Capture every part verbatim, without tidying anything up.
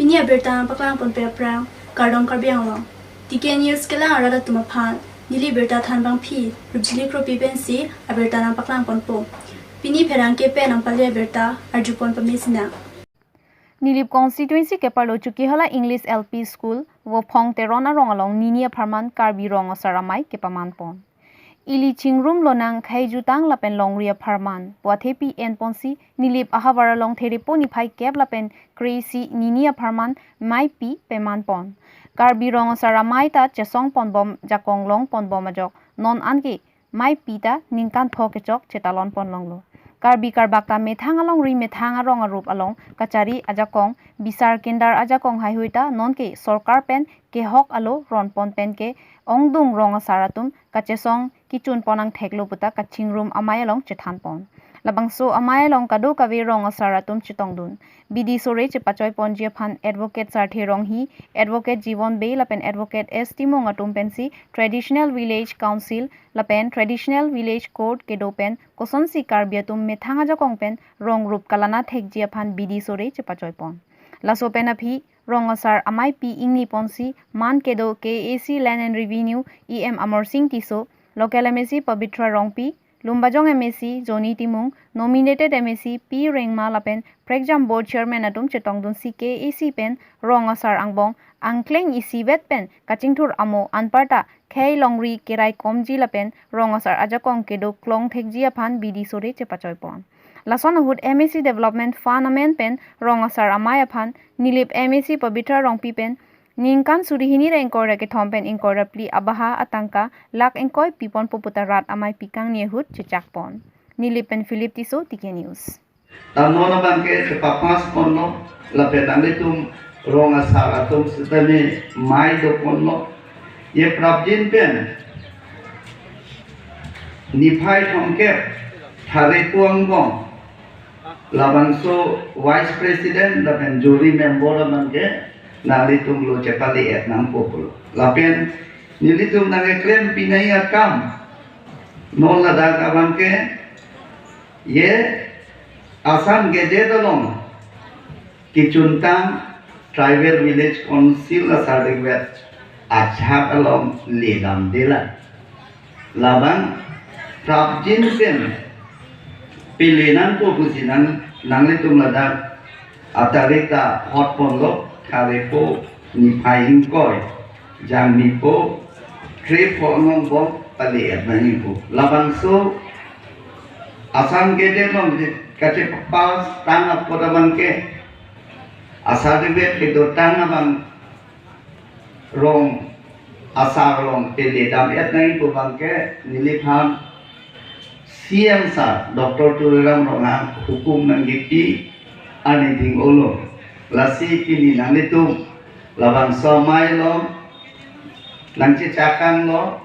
Pini abirta nangpaklang ponpe aphrang, kardom Karbi Anglong. T K News kelang arat atum aphan neli birta thanbangpi Rupjili Kropi pensi abirta nangpaklang ponpo. Pini pherangke pen nangpale abirta arjupon pame sinang. Nilip constituency keparlo Chokihola English L P School, Vophong Teron arong along nini apharman Karbi Rong Asar Amei kepaman pon. Ili chingrum lonang khei jutang lapen longri apharman pu athepi en ponsi Nilip ahavar along Therepo niphai kep lapen kre-isi nini apharman meipi peman pon. Karbi Rong Asar Amei ta chesong ponbom jakong long ponbom ajok non anke meipi ta ningkan pho kechok chetalon pon longlo. Karbi karbak ta methang alongri methang arong arup along kachari ajakong bisar kindar ajakong haihui ta nonke sorkar pen kehok alo ron pon pen ke ongdung rong asar atum kachesong kichun pon angthek lo puta kachingrum amei along chethan pon. Labangso amei along kadokave rong asar atum chetongdun. Bidi sore chepachoi ponji aphan Advocate Sarthe Ronghi, Advocate Jiwon Bey lapen Advocate S Timung atum pensi Traditional Village Council lapen Traditional Village Court kedo pen kosonsi Karbi atum methang ajakong pen rong rup kalana thekji aphan bidi sore chepachoi pon. Laso pen aphi Rong Asar Ameipi ingni ponsi man kedo K A A C Land and Revenue E M Amarsing Tisso, Local M A C Pabitra Rongpi, Lumbajong M A C Johnny Timung, Nominated M A C P Rengma lapen Prekjam Board Chairman atum chetongdunsi K A A C pen rong asar angbong angkleng isivet pen kachingthur amo anparta khei longri kerai komji lapen rong asar ajakong kedo klong thekji aphan bidi sore chepachoi pon. Lason ahut M A C Development Fund amen pen rong asar amei aphan Nilip M A C Pabitra Rongpi pen ningkan suri hini ra ingkoi ra kethom pen ingkoi ra phli abaha atangka lakh ingkoi pi ponpo puta rat ameipi kangni ahut chechak pon. Nilip pen Philip Tisso, T K News. Tamnon abangke chepapas ponlo, lapen nanglitum rong asar atum sitame mei do ponlo. Ye prapjin pen niphai thomkep Therepo angbong labangso Vice President lapen Jury Member abangke nanglitum lo chepale-et nangpo pulo. Lapen nelitum nangkeklem pinai akam non ladak abangke ye Assam Gazette along kichuntang Tribal Village Council asar dingvet ajak along ledamde lang. Labang prapjin pen pele nangpo pusi nang nanglitum ladak atarik ta hot ponlo, Therepo niphai ingkoi, Jangmipo krepho angbong pale-et nangpo. Labangso Assam Gazette along kachepapas tang apot abangke asar dingvet kedotang abang rong asar along pele dam-et nangpo abangke neliphan C M sir Doctor Tuliram Ronghang hukum nangkipi arni ding olo. Lasi pini nanglitum labangso amei along nangchechakanglo,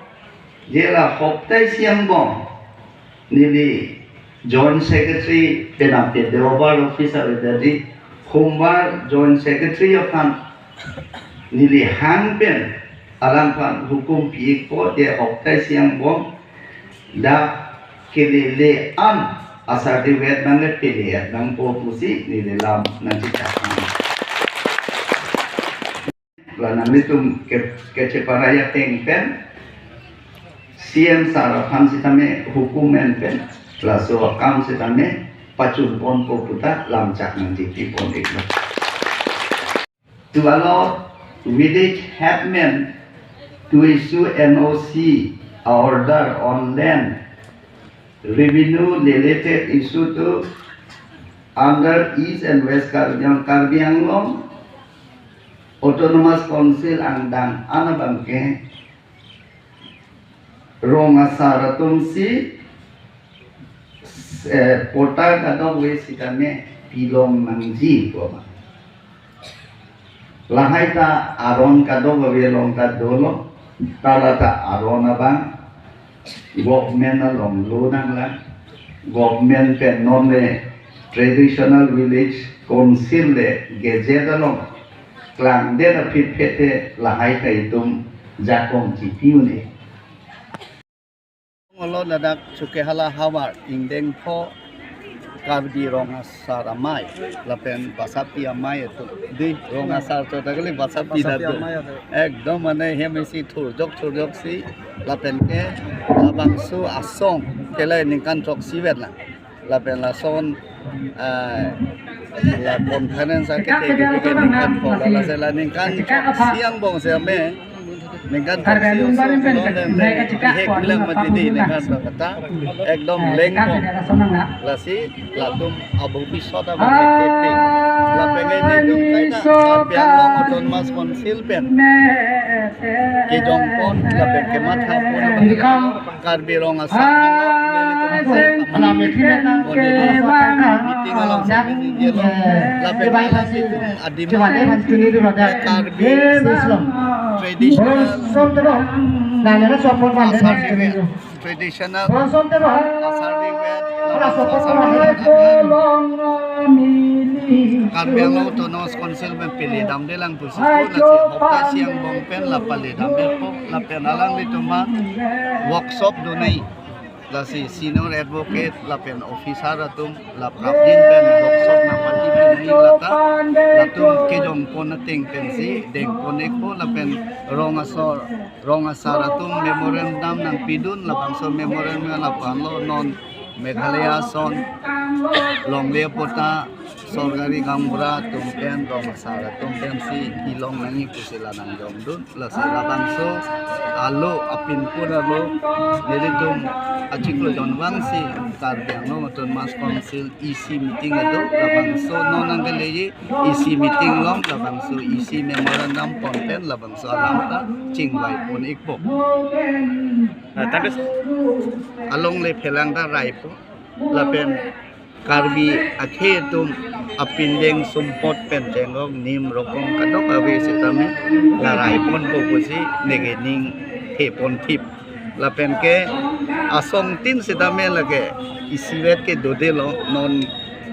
je la hopta isi angbong neli Joint Secretary penap ke Deobar office avedadi, Sombar Joint Secretary aphan neli hang pen alangphan hukum pi-ikpo, je hopta isi angbong dak kelele an asar dingvet nangpele nangpo pusi neli lam nangchechak nang. La nanglitum ke, kecheparai ateng pen C M sir aphan sitame hukum en pen laso akam sitame pachun ponpo puta lamchak nangchipi pon-iklo. To allow village headman to issue N O C order on land revenue related issue to under East and West Karbi Anglong, Karbi Anglong Autonomous Council angdeng an abangke rong asar atumsi, eh, patta kadokave sitame pilong nangji pu ma. Lahai ta aron kadokave along ta dolo, ta la ta aron abang government along lo nanglang, government pen non le Traditional Village Council le gazette along klangdet aphi phete lahai ta itum jakong chipi un-e. Olo ladak Chokihola havar ingdeng pho Karbi Rong Asar Amei lapen Basapi Amei atum, dei, Rong Asar to ta kali, Basapi ta Basapi do. Amei atum. Ekdom mane hem isi thurjok thurjok si lapen ke labangso asong ke la ningkan throksi vet lang. Lapen lason, ah, la conference ake te ke ningkan pho la, lasi la ningkan throksi angbong si ame. Ningkan throksi oso non den de, bihek bilang mati dei ningkan pho kata. Ekdom lengpo. Lasi latum abhobishyot abang ke thepi. Lapen ke nelitum kaita Karbi Anglong Autonomous Council pen kejongpon lapen kemathapon abang Karbi Rong Asar, nelitum meeting along si meeting yelo, lapen ke adim Karbi traditional asar, traditional asar, Karbi Anglong Autonomous Council pen pele damde lang pusi, lasi hopta isi angbong pen la pele damde po, lapen alanglitum aphan workshop donai. Lasi senior advocate lapen officer atum la prapjin pen workshop nangpati pinai lata, latum kejongpon ateng pensi dengpon-ikpo lapen Rong Asar, Rong Asar atum memorandum nangpidun, labangso memorandum lapu-an lo non Meghalaya ason longle apot ta sorkari gaonbura atum pen Rong Asar atum pensi kelong nangji pusi la nangjongdun. Lasi labangso alo apinpur alo nelitum achiklo jonvang si Karbi Anglong Autonomous Council E C meeting ado, labangso non nangkeleji E C meeting along labangso E C memorandum pon pen labangso alam ta chingvaipon-ikpo. Ah, thank you. Alongle phelang ta raipo. Lapen Karbi akhei atum apindeng sumpot pen chengrong nim rokong kadokave sitame la raiponpo pusi neke ning theponthip. Lapen ke asong tin sitame lake isivet ke dodelo, non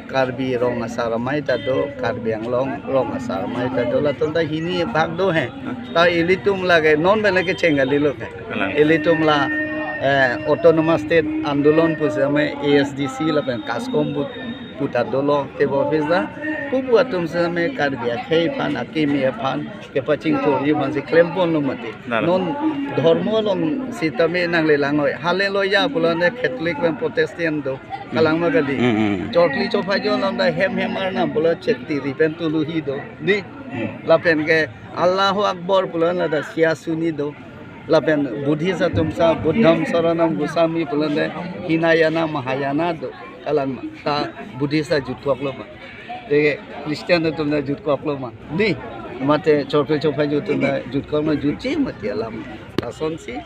Karbi Rong Asar Amei ta do, Karbi Anglong Rong Asar Amei ta do, latum ta hini bhag do he. Ta ilitum lake non pen lake cheng kalilo he. Kalang. Ilitum la, eh, Autonomous State Andolon pusitame A S D C lapen KASCOM pu, pu ta dolo, table office ta. Pupu atum sitame Karbi akhei aphan, akimi aphan, kepachingthurji aphan si klemponlo mati. Nara. Non dhormo along sitame nangle langoi. Hallelujah pulo ne Catholic pen Protestant do. Kalang ma kali. Mm, mm. Chokli chophai jo lam ta hem hem arnam pulo chektiri pen tuluhi do. Dei. Mm. Lapen ke Allahu Akbar pulo la ta Siya Suni do. Lapen Buddhist atum sa Buddham Saranam Gacchami pulo ne Hinayana Mahayana do. Kalang ma ta Buddhist ta jutkoklo ma. Te Christian atum ta jutkoklo ma. Dei. Mate chokli chophai jo atum ta jutkoklo, jutji mati alam. Lasonsi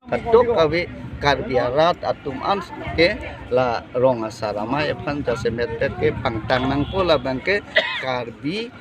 kadokave Karbi arat atum an ke la Rong Asar Amei aphan jasemet pet ke pangtang nangpo, labang ke Karbi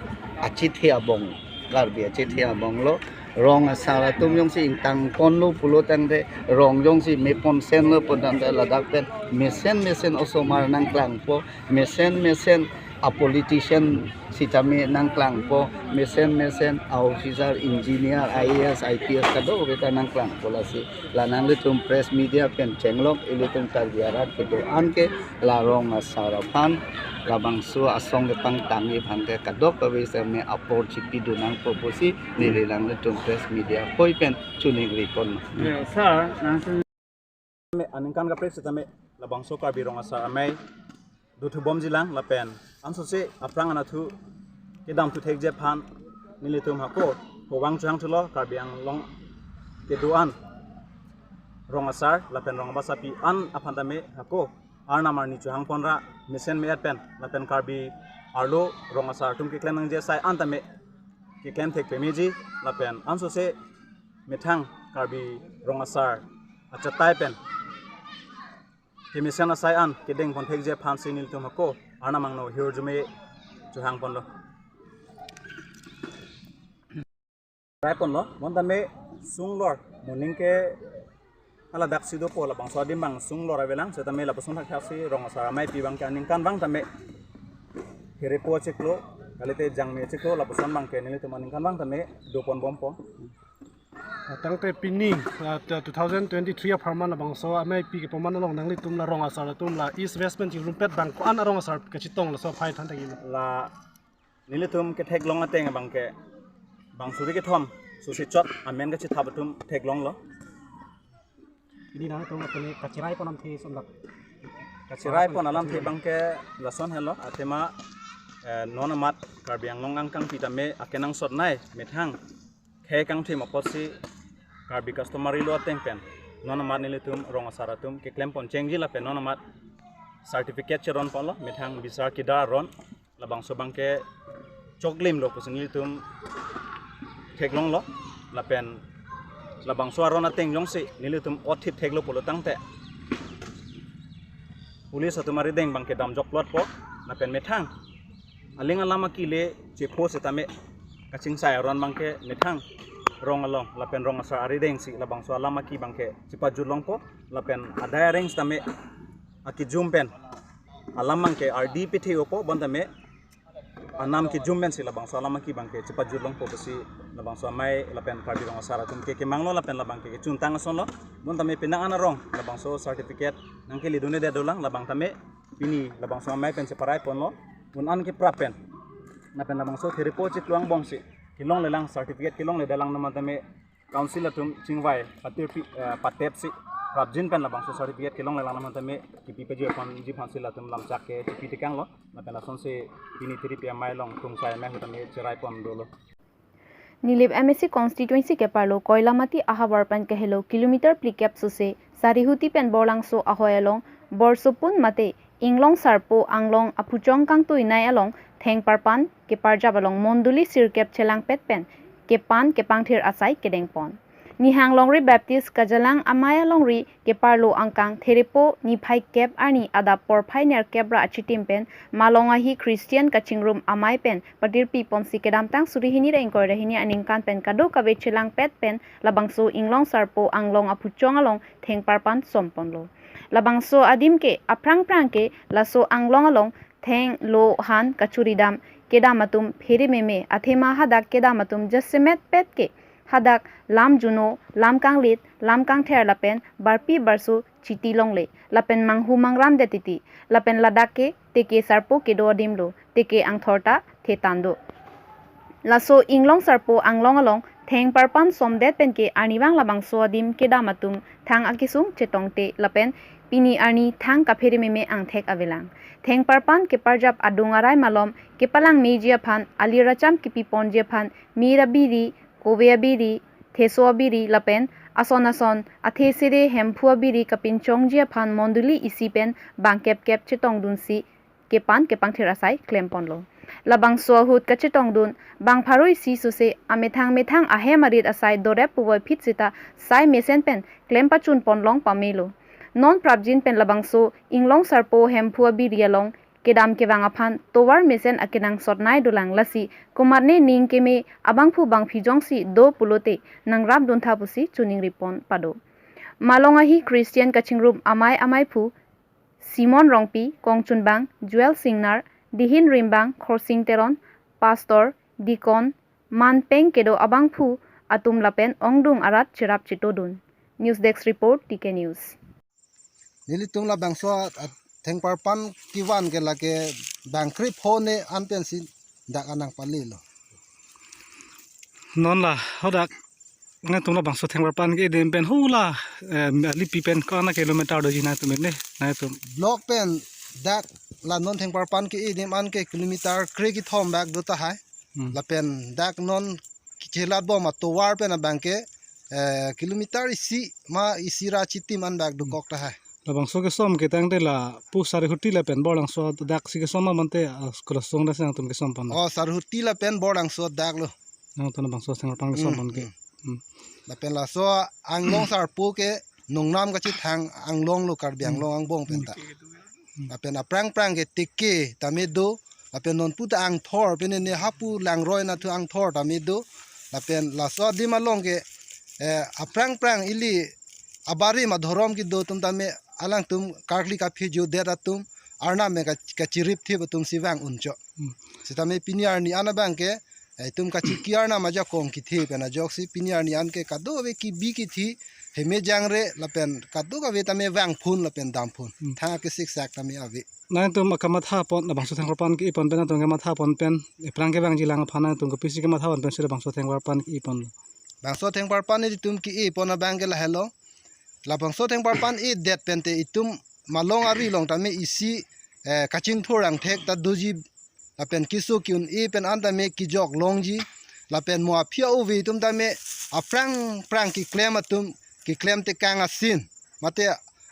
achethe abong, Karbi achethe abong lo. Rong Asar atum jongsi ingtangponlo pulo tangte, rong jongsi meponsenlo pulo tangte, ladak pen mesen mesen osomar nangklangpo, mesen mesen a politician sitame nangklangpo, mesen mesen a officer, engineer, I A S, I P S kadokave ta nangklangpo. Lasi la nanglitum press media pen chenglok, ilitum Karbi arat kedo-an ke la Rong Asar aphan labangso asong kepangtangji aphan ke kadokave sitame apor chipidun nangpo pusi neli nanglitum press media apoi pen choningriponlo. Ya, sir, nang aningkan kaprek sitame labangso Karbi Rong Asar Amei dothubomjilang lapen ansose aphrang anatthu kedamthu thekji aphan nelitum hako kovang chohangthulo Karbi Anglong kedo-an Rong Asar lapen Rong Abasapi an aphan tame hako arnam arni chohangponra mesen me-et pen lapen Karbi arlo Rong Asar atum keklem nangji asai an tame keklem thek pemeji lapen ansose methang Karbi Rong Asar achatai pen kemesen asai an kedengpon thekji aphansi nelitum hako arnam angno hirjume chohangponlo. Raiponlo, bonta me sunglor, moning ke hala daksi dopo labangso adim abang sunglor avelang, setame lapuson thakthak si Rong Asar Amei pi abang ke aningkanvang tame herepo achiklo, kalite jangme achiklo, lapuson abang ke nelitum aningkanvang tame doponbompo. Tangte pini, ah, two thousand twenty-three apharman labangso amei pi kepaman along nanglitum la rong asar atum la East West pen chingrumpet bang ko-an arong asar kachetong laso aphai than tagi. La nelitum ketheklong ateng abangke bang suri kethom, susi chot amen kachethap atum theklonglo. Pini nangtum apuni kachirai pon alamthe somdak. Kachirai pon alamthe abangke lason helo, athema, eh, non amat Karbi Anglong angkang pi tame akenangsot nei methang khei kangthim apotsi Karbi customary law ateng pen non amat nelitum rong asar atum keklem pon chengji lapen non amat certificate cheron ponlo methang bisar kidar ron. Labangso abangke choklimlo pusi nelitum theklonglo lapen labangso aron ateng jongsi nelitum othip theklo pulo tangte police atum arideng abangke damjok plotpo lapen methang aling alam akile chepho setame kachingsai aron abangke methang rong along lapen rong asar aridengsi labangso alam aki abangke chepajut longpo lapen adai areng setame akijum pen alam abangke ardi pithe opo bon tame anam kijum pensi labangso alam aki abangke chepajut longpo pusi labangso amei lapen Karbi rong asar atum ke kemanglo lapen labangke kechuntang asonlo. Bon tame penang an arong labangso certificate nangkele dun-edet dolang labang tame pini labangso amei pen cheparai ponlo un an keprap pen. Lapen labangso therepo chiklo angbongsi kelonglelang certificate kelongle dalang nama tame council atum chingvai patirpi, eh, patepsi prapjin pen labangso certificate kelonglelang nama tame kipi pajir pon ji aphansi latum lamchak ke kipi tekanglo lapen lasonsi pini thirip amei along tungsai amei ahut tame cherai pon dolo. Nilip M A C constituency keparlo Koilamati ahavar pen kehelo kilometer phlikep sose Sarihuti pen Borlangso ahoi along Borsopun mate Inglong Sarpo Anglong aphuchong kangtui nei along thengparpan keparjap along mondoli sirkep chelangpet pen kepan kepangthir asai kedengpon. Nihang Longri Baptist Kajalang amei alongri keparlo angkang therepo niphai kep arni adap porphai nerkep ra achitim pen Malong Ahi Christian Kachingrum amei pen patirpi ponsi kedamtang suri hini ra ingkoi ra hini aningkan pen kadokave chelangpet pen labangso Inglong Sarpo Anglong aphuchong along thengparpan somponlo. Labangso adim ke aphrang phrang ke laso anglong along theng lo han kachuridam kedam atum phere meme athema hadak kedam atum jasemet pet ke hadak lam juno, lam kanglit, lam kangther lapen barpi barso chiti longle lapen manghu mangramdet titi lapen ladak ke teke sarpo kedo adim lo, teke angthor ta thetan do. Laso Inglong Sarpo Anglong along thengparpan somdet pen ke arnivang labangso adim kedam atum thang akesung chetongte lapen pini arni thang kaphere meme angthek avelang. Thengparpan keparjap adung arai malom kepalang meji aphan, ali racham kipi ponji aphan, mir abiri, kove abiri, theso abiri lapen ason ason athe sere Hemphu abiri kapinchongji aphan mondoli isi pen bangkep kep chetongdunsi kepan kepangthir asai klemponlo. Labangso ahut kachetongdun bang pharo isi sose amethang methang ahem arit asai dorep puvoiphit seta sai mesen pen klem pachun ponlong pamelo. Non prapjin pen labangso Inglong Sarpo Hemphu abiri along kedam kevang aphan tovar mesen akenangsot nei dolang lasi komatne ning keme abangphu bangphi jongsi do pulote nangrap duntha pusi chuning ripon pado. Malong Ahi Christian Kachingrum amei ameiphu Simon Rongpi, Kongchunbang Joel Singnar, Dihin Rimbang Khorsing Teron, Pastor, Deacon, manpeng kedo abangphu atum lapen ongdung arat cherap chetodun. News Desk Report, T K News. Nelitum labangso, ah, thengparpan kevan ke lake bangkrip ho ne an pensi dak anang palilo. Non la hadak nangtum labangso thengparpan ke-edim pen hula, eh, lipi pen ko-an kilometer doji nangtum ne, nangtum. Block pen dak la non thengparpan ke-edim an ke kilometer kre kethom bak do tahai. Hmm. Lapen dak non kechelat bom atovar pen abang ke, eh, kilometer isi ma isi ra chitim an bak dokok tahai. Labangso kesom ke tangte lapu Sarihuti lapen Borlangso dak si kesom ma mante, ah, sekolah sung dak si nangtum kesom pon. Oh, Sarihuti lapen Borlangso dak lo. Nangtum labangso thengparpan kesom pon ke. Hmm, hmm. Hmm. Lapen laso Anglong Sarpo ke nongnam kachethang anglong lo Karbi Anglong angbong pen ta. Hmm. Lapen aphrang phrang ke teke tame do. Lapen non puta angthor pen ne hapu langroi nathu angthor tame do. Lapen laso adim along ke, eh, aphrang phrang ili abarim adhorom kedo atum tame alangtum karkli kaphi judet atum arnam me ka, kachirip thip atum si vang uncho. Hmm. Sitame pini arni an abang ke eh, itum kachikiar na majakong kithe pen ajoksi pini arni an ke kadokave kebi kethe, heme jangre lapen kadokave tame vangphun lapen damphun. Hmm. Thang kesiksak tame ave. Nangtum akamatha pon, labangso thengparpan ke-e pon pen, nangtum kamatha pon pen, ephrang kevangji lang aphan nangtum kopisi kamatha pon pensi labangso thengparpan ke-e pon? Bangso thengparpan nelitum ke-e pon abang ke lahelo. Labangso thengparpan edet pen te itum malong ari along tame isi, eh, kachingthur angthek ta doji lapen keso ke-un-e pen an tame kejok longji lapen mo aphi a-ove atum tame aphrang phrang keklem atum keklem tekang asin mate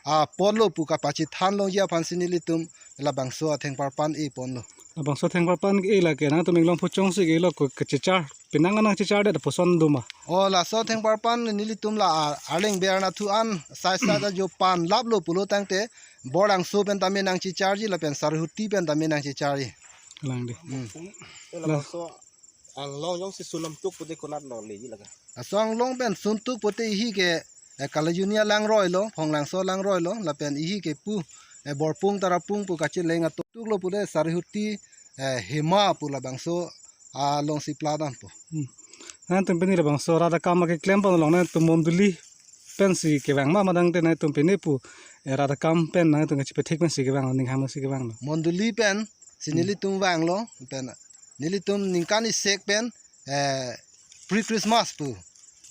apotlo pu kapachethan longji aphansi nelitum labangso athengparpan e ponlo. Labangso thengparpan ke-e lake nangtum inglong phuchongsi ke-e lo, ko kachechar, penang nangchechar det puson doma? O, laso thengparpan nelitum la a-, arleng ber na thu an sai sai ta jo pan laplo pulo tangte Borlangso pen tame nangchecharji lapen Sarhuti pen tame nangchecharji. Lang di. Hmm. Labangso anglong jongsi sunam tuk pute konat lo leji lake? Laso anglong pen suntuk pute ihi ke, eh, Kalajuni alangroi lo, Phonglangso alangroi lo, lapen ihi ke pu, eh, Borpung Tarapung pu kacheleng atuk lo pute Sarhuti, eh, Hema pu labangso alongsi pla dampo. Hmm. Nangtum pini labangso rat akam keklem pon along nangtum mondoli pensi kevang ma, madang te nangtum pini pu, eh, rat akam pen nangtum kachepethek pensi kevang, ninghang pensi kevang lo? Mondoli pen si Hmm. nelitum vanglo, pen nelitum ningkan isek pen, eh, pre-Christmas pu,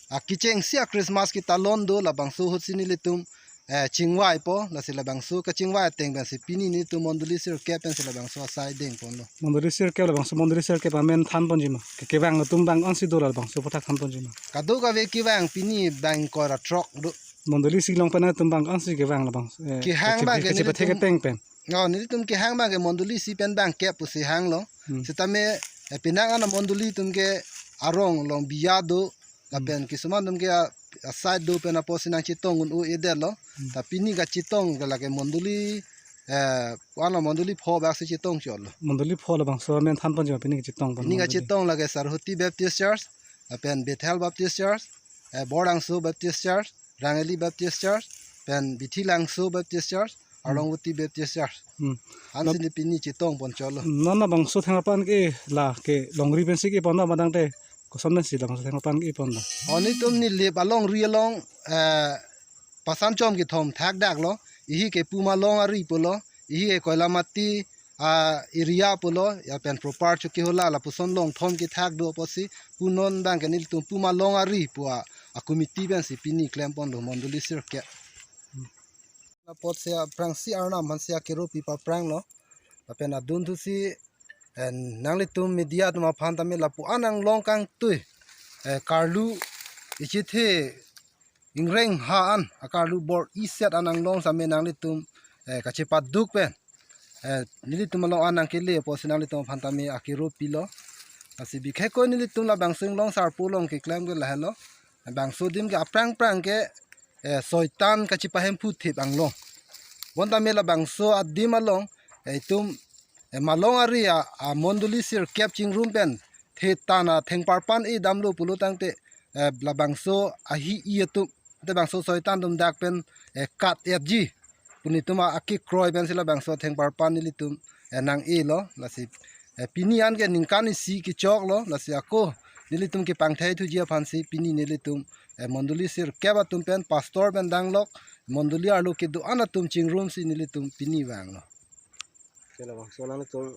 akechengsi a-Christmas ketalon do, labangso ahutsi nelitum, eh, chingvaipo, lasi labangso kachingvai ateng pensi pini nelitum mondoli sirkep pensi labangso asai deng ponlo. Mondoli sirkep, labangso mondoli sirkep amen than ponji ma? Ke, kevang atum bang ansi do, labangso aphuthak than ponji ma? Kadokave kevang pini bang ingkoi ra throk do. Mondoli isi along pen atum bang ansi kevang labang, eh, Kehang kache-, bang ke kachepethek nelitum ateng pen. Oh, nelitum kehang bang ke mondoli isi pen bang kep pusi hanglo. Hmm. Sitame, eh, penang an amondoli atum ke arong along biya do, lapen Hmm. kisuman atum ke a, asai do pen apotsi nangchetong un-e-edet lo. Hmm. Ta pini kachetong ke lake mondoli, eh, ko-an lo, mondoli pho bak si chetong chot lo. Mondoli pho labangso amen than ponji ma pini kachetong pon Pini mondoli? Kachetong lake Sarhuti Baptist Church, lapen Bethel Baptist Church, eh, Borlangso Baptist Church, Rangeli Baptist Church, pen Bithilangso Baptist Church, Hmm. Arlongvoti Baptist Church. Hmm. Ansi Lab- ne pini chetong pon chot lo. Hmm, non labangso thengparpan ke la ke longri pensi ke pon do, madang te koson pensi labangso thengparpan ke pon do? O, nelitum Nilip alongri along, eh, pasan chom kethom thak dak lo. Ihi ke Puma Long Ari pulo, ihi ke Koilamati, ah, area pulo, lapen proper Chokihola lapuson long thom kethak do apotsi, punon bang ke nelitum Puma Long Ari pu a, a-committee pensi pini klem ponlo mondoli sirkep. Apotsi aphrangsi Arnam aphansi akero pi paprang lo. Lapen adunthusi, eh, nanglitum media atum aphan tame lapu-an anglong kangtui, eh, karlu ichethe ingreng ha an, akarlu bor-iset an anglong same nanglitum, eh, kachepaduk pen, eh, nelitum along an nangkele apotsi nanglitum aphan tame akero pilo. Lasi bikhai ko nelitum labangso inglong sarpo along keklem ke lahelo. Bangso adim ke aphrang phrang ke, eh, soitan kachepahemphu thip anglong. Bonta me labangso adim along, eh, itum, eh, malong ari a, amondoli sirkep chingrum pen the tan athengparpan e damlo pulo tangte, eh, labangso ahi-i atum, te bangso soitan atum dak pen, eh, kat-etji pu nelitum a, akekroi pensi labangso athengparpan nelitum, eh, nang-elo, lasi, eh, pini an ke ningkan isi kechoklo, lasi ako nelitum kepangthai thuji aphansi pini nelitum, eh, mondoli sirkep atum pen pastor pen danglok, mondoli arlo kedo-an atum chingrumsi nelitum pini vanglo. Ke labangso nangtum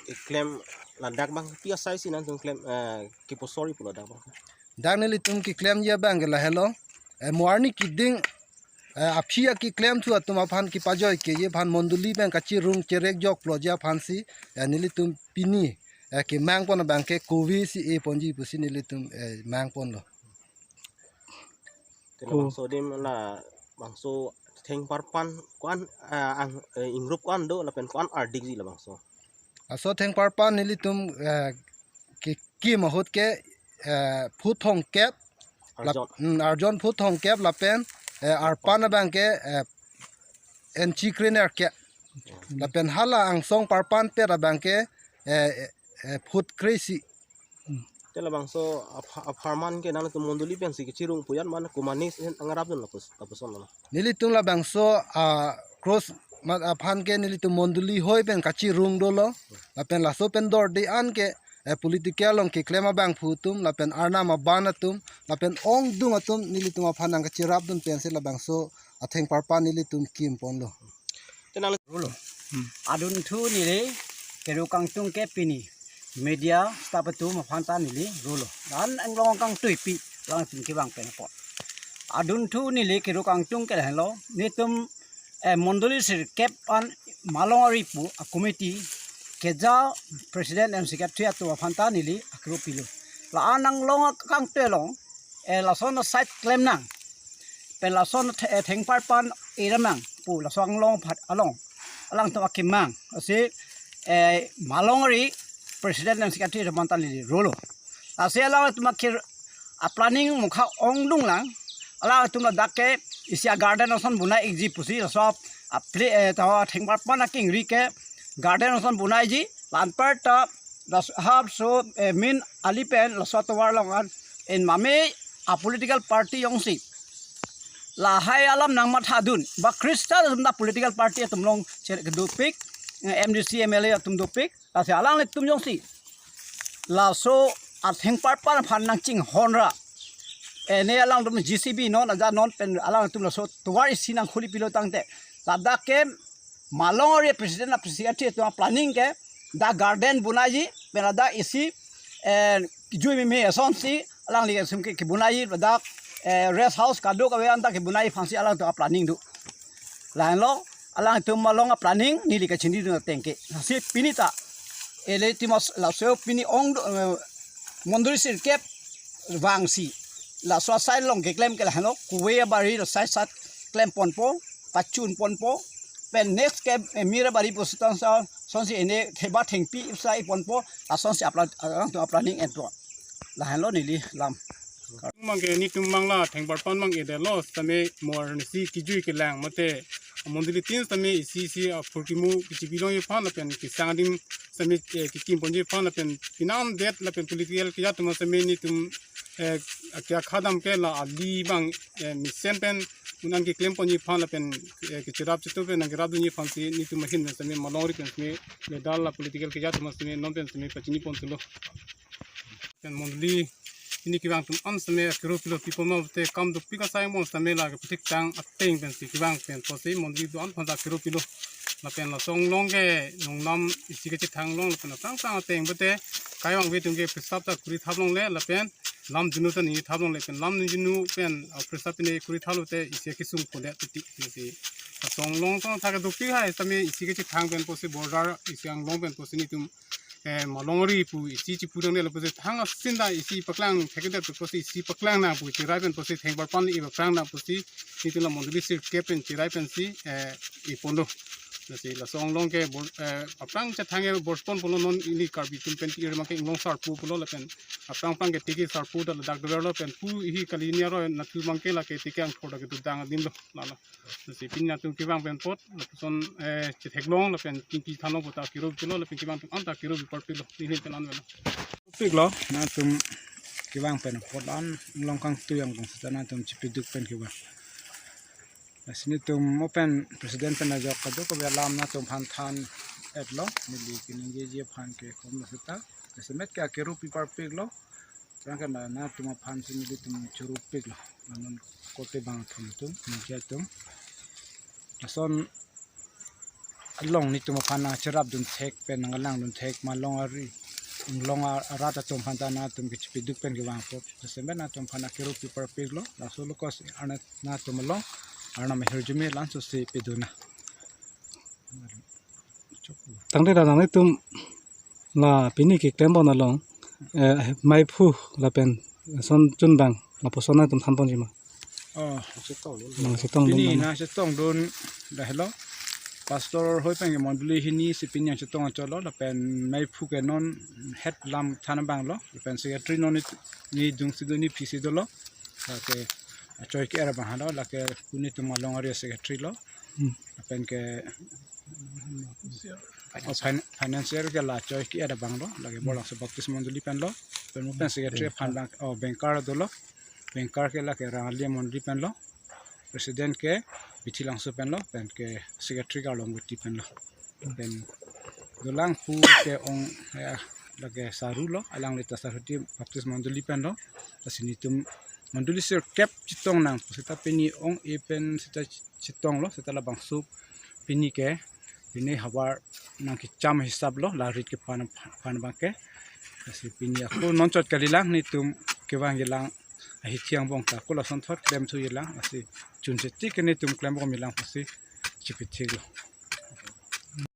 keklem ladak bang pi asaisi nangtum klem, eh, keposori pulo dak bang? Dak nelitum keklemji abang ke lahelo, eh, mo arni keding, eh, aphi akeklemthu atum aphan kepajoikeji aphan mondoli pen kachirung cherek jokploji aphansi, eh, nelitum pini, eh, kemang pon abang ke kove si e ponji pusi nelitum, eh, mang ponlo. Te Ko- labangso adim labangso thengparpan ko-an, ah, ang, eh, ingrup ko-an do lapen ko-an ardikji labangso? Laso thengparpan nelitum, eh, kekim ahut ke, eh, phut thomkep, lap-, Arjon. Hmm, arjon phut thomkep lapen, eh, arpan abang ke, eh, enchi krenerkep. Lapen hala angsong parpan pet abang ke, eh, eh, phut kre-isi. Te labangso apha-, apharman ke nangtum mondoli pensi kechirung pu yan man komat ni ngarap dun lapus, lapuson lo? Nelitum labangso, ah, cross mat aphan ke nelitum mondoli hoi pen kachirung dolo. Lapen laso pen dorde an ke, eh, political along keklem abangphu atum lapen arnam aban atum lapen ongdung atum nelitum aphan nangkacherapdun pensi labangso athengparpan nelitum kimponlo. Tenang. Rolo. Hmm. Adunthu neli keruk kangtung ke pini media staff atum aphan ta neli rolo. Dan anglong kangtuipi alangtum kevang pen apot. Adunthu neli keruk kangtung ke lahelo. Netum, eh, mondoli sirkep an Malongari pu a committee keja president and secretary atum aphan ta neli akro pilo. La-an anglong akangtui along, eh, lason side klem nang. Pen lason the-, eh, thengparpan eram nang pu laso anglong aphan along. Alangtum akemang. Lasi, eh, Malongari president and secretary atum aphan ta neli rolo. Lasi alangtum akir a planning mukha ongdung lang. Alangtum ladak ke isi a garden ason bonai-ikji pusi laso a play, eh, ta thengparpan akingri ke garden ason bonaiji. La-anparta das hapso, eh, min ali pen laso atovar along an en mame a political party jongsi lahai alam nangmathadun ba Christian atum ta political party atum along cher kedopik, eh, M D C, M L A atum dopik. Lasi alanglitum jongsi laso athengparpan aphan nangchinghon ra, ene alangtum J C B non aja non pen alangtum laso tovar isi nangkhuli pilo tangte ladak ke Malongari president a secretary atum a planning ke dak garden bonaiji pen ladak isi, eh, jui meme asonsi alangli kesum ke kebonaiji ladak, eh, rest house kadokave anta kebonaiji aphansi alangtum a planning do. Lahenlo alangtum along a planning neli kachinidun ateng ke. Lasi pini ta ele timos laso pini ong, eh, mondoli sirkep vangsi laso asai along keklem ke lahenlo, kove abari lo side side klem ponpo, pachun ponpo, pen next ke, eh, mir abari pusi tan sa sonsi ene theba thengpi ipsai ponpo, lasonsi apla-, alangtum a planning enpo. Lahenlo neli lam. Mangke netum mangla thengparpan mang edetlo sitame mo arnisi kejui kelang mate mondoli tin sitame isi isi aphurkimo kechipilongji aphan lapen kesang adim sitame, eh, kekimponji aphan lapen pinangdet lapen political keja atum sitame netum, eh, akhei akhei dam ke la ali abang, eh, mesen pen un-an keklemponji aphan lapen, eh, kecherap chetu pen nangkerapdunji aphansi netum ahin pen sitame Malongari pen sitame ledal la political keja atum sitame non pen sitame pachini pontulo. Pen mondoli hini kevang atum an sitame akero pilo, pipo mate kam dopik asai mo sitame la kepathik tang ateng pensi kevang pen pusi mondoli do-an aphan ta akero pilo. Lapen laso anglong ke nongnam isi kachethang along lapen aphrang aphrang ateng pute kevangve atum ke prestap ta kuri thap longle lapen lam junu ta ningje thap longle pen lam junu pen, ah, prestap pine kuri thap lote isi kesung kole titi si. Laso anglong tong thak dopik hai sitame isi kachethang pen pusi border isi anglong pen pusi netum, eh, Malongari pu isi chipu nangne lapusi thang asin ta isi paklang thekdet pusi isi paklang nang pu chirai pen pusi thengparpan le ipaklang nang pusi netum la mondoli sirkep pen chirai pensi, eh, iponlo. Lasi laso anglong ke bor-, eh, aphrang chethang ke borspon pulo non ili Karbi atum pen ir mangke inglong sarpo pulo lapen aphrang aphrang ke tiki sarpo ta ladak doverlo pen pu ihi kali niaro natu mangke lake tiki angthor ta kedodang adimlo lalo. Lasi pini netum kevang pen apot lapuson, eh, chetheklong lapen kingki thanlo puta akero pilo lapen kevang atum anta akero parpilo neli pen anvelo. Piklo netum kevang pen apot an anglong kangtui angbong seta netum chipiduk pen kevang. Lasi netum mo pen president pen ajok kadokave alam netum aphan than-etlo, neli keningjeji aphan ke komlo seta. Jasemet ke akero pi parpiklo. Rang ke na, netum aphansi nelitum choro piklo. Nanon kote bang atum atum, media atum. Lason along netum aphan nangcherapdun thek pen nangkelangdun thek Malongari anglong a-, arat atum aphan ta netum kechipiduk pen kevang apot. Jasemet netum aphan akero pi parpiklo. Laso lokos arnat netum along arnam ahirjume langsose pidunna. Tangte ta nangtum la pini keklem pon along, eh, maiphu lapen son chunbang lapuson netum thanponji ma? Oh, nangchetongdun. Pini nangchetongdun lahelo. Pastor hoi pen ke mondoli hini si pini nangchetong cholo lapen maiphu ke non het lam than abanglo lapen secretary non ni, ni dungsi do ni phisi dolo. Lake achoi ke-er abang halo lake pu netum Malongari secretary lo. Hmm. Lapen ke, oh, fin-, financier ke la achoi ke-er abanglo, lake Bolangso Baptist Mondoli penlo, pen mo pen secretary aphan bang, oh, banker dolo, banker ke lake Ranglia Mondoli penlo, president ke Bithilangso penlo, pen ke secretary ke Arlongvoti penlo, pen dolang pu ke ong, ya, lake saru lo, alangli ta Sarhuti Baptist Mondoli pen lo. Lasi netum mondoli sirkep chetong nang pu seta pini ong-e pen seta chetong lo, seta labangso pini ke, pini havar nangkecham hisap lo, la rit kepan pan abang ke. Lasi pini ako non chot kalilang, netum kevang yelang ahithi angbong ta ako lasonthot klemthu yelang, lasi chunche tik ke netum klembom yelang pusi chipithik lo.